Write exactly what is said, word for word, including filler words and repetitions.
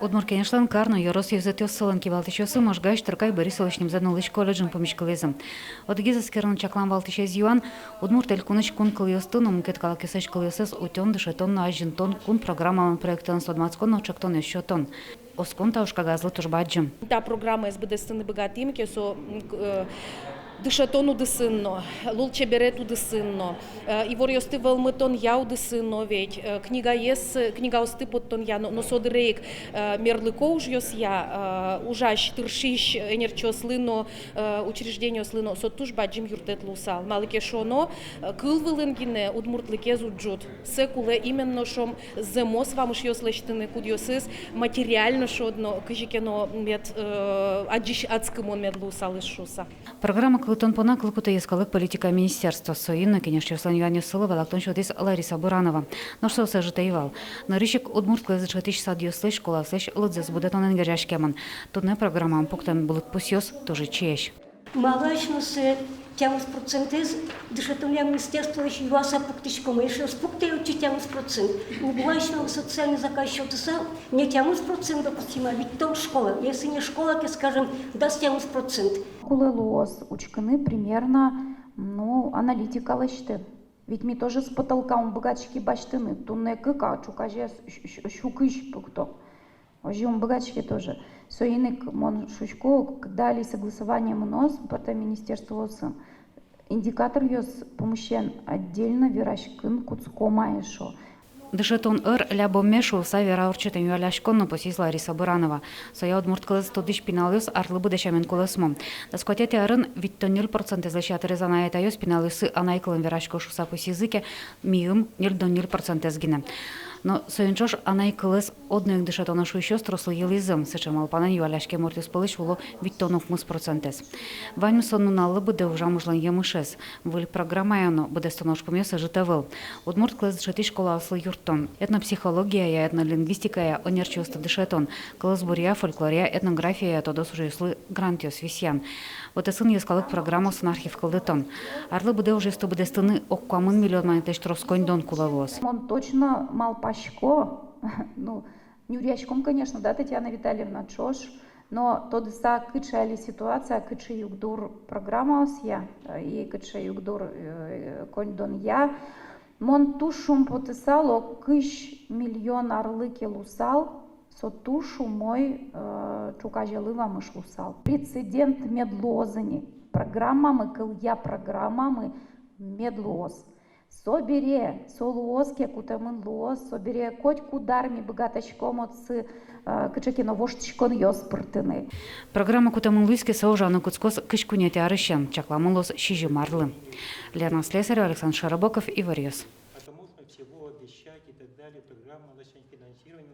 Удмурт Кенешлэн кар но ёрос ёзэтъёссылэн кивалтӥсьёссы Можгаысь Трокай Борисовлэсь нимзэ нуллӥсь колледжын пумиськылӥзы. Одӥгез эскерон, чаклам валтӥсез юан: Удмурт Элькунысь кун кылъёсты но мукет калыкъёсысь кылъёссэс утён, дышетон но азинтон кун программалэн проектэн тодматскон но ӵектонъёс сётон. Оскон та ужкагазлы туж бадӟым. Та программаез быдэстыны быгатӥм ке, со, м, к-, э, дышетон удысын но, лулчеберет удысын но, э, иворъёсты вӧлмытонъя удысын но ведь, э, книгаез, книгаосты поттонъя но, но со дыре ик, э, мерлыко ужъёсъя, э, ужась, тыршись, э, ӧнерчиослы но, э, учреждениослы но со туж бадӟым юрттэт луысал. Малы ке шуоно, э, кыл вылын гинэ удмуртлыкез уд ӝут. Сое кулэ именно, шуом, зэмос вамышъёс лэсьтыны, кудъёсыз материально шуод но, кызьы ке но мед, э, адӟись адскымон мед луысал шуыса. Программа кылдытон понна кыл кутэ Йӧскалык политикая министерство. Соин но кенешъёслэн юанъёссылы валэктон сётӥз Лариса Буранова. Нош со ӧжыт ӧй вал. Нырысь ик удмурт кылэз дышетӥсь садъёслэсь, школаослэсь лыдзэс будэтонэн герӟаськемын. Туннэ программамы пуктэм лыдпусъёс туж ичиесь. Малы асьмеос тямыс процентэз дышетонъя министерстволэсь юаса пуктӥськом, эшшо ӧз пуктэ отчы тямыс процент. Уг луы асьмелы социальный заказ сётыса, не тямыс процент, допустим, а витьтон школа. Если не школа, то, скажем, дас тямыс процент. Кулэ луоз учкыны примерно, ну, аналитика лэсьтэ. Ведь ми тоже с потолка ум быгатӥське басьтыны. Туннэ кык, а ӵуказе с-, с-, с-, сю кызь пукто. Озьы ум быгатӥське тоже. Соин ик мон шуисько, когда али согласование мыноз пӧртэм министерствоосын, индикаторъёс пумысен отдельно вераськыны кутском-а эшшо. Дышетон ӧр лябоме шуыса вера ортчытэм юалляськон но, пусйиз Лариса Буранова. Соя удмурт кылэз тодӥсь пиналъёс арлы быдэ сямен кулэсмо. Дас куатетӥ арын витьтон ньыль процентэзлэсь ятырез анай-атайёс пиналъёссы анай кылын верасько шуыса пусйизы ке, миым ньыльдон ньыль процентэз гинэ. Но соин ӵош анай кылэз одно ик дышетоно шуисьёс трослы йылӥзы. Сыӵе малпанэн юалляськем муртъёс пӧлысь уло витьтон укмыс процентэз. Ваньмыз со нуналлы быдэ ужам ужлэн емышез. Выль программая но быдэстоно ужпумъёс ӧжыт ӧвӧл. Удмурт кылэз дышетӥсь школаослы юрттон, этнопсихологияя, этнолингвистикая ӧнерчиосты дышетон, кылосбуръя, фольклоръя, этнографияя тодос ужъёслы грантъёс висъян. Вотэсын йӧскалык программаосын архив кылдытон. Арлы быдэ ужъёсты быдэстыны ог куамын миллион манетлэсь трос коньдон кулэ луоз. Мон точно малпасько, ну, нюръяськом, конечно, да, Татьяна Витальевна, ӵош, но тодыса, кыӵе али ситуация, кыӵе югдур программаосъя, э, и кыӵе югдур, э, коньдонъя, мон туж шумпотысал, ог кызь миллион арлы ке луысал, со туж умой, э, ӵуказелы вамыш луысал. Прецедент мед луоз ини. Программамы, кылъя программамы мед луоз. Собере, со луоз ке, кутэмын луоз, собере котькуд ар ми быгатӥськом отчы, э, кыӵе ке но воштӥськонъёс пыртыны. Программа кутэмын луиз ке, со ужаны кутскоз кызь куинетӥ арысен, чакламын луоз сизьым арлы. Лена Слесарева, Александр Широбоков, «Иворъёс». А то можно всего обещать и так далее, программа, значит, финансирование.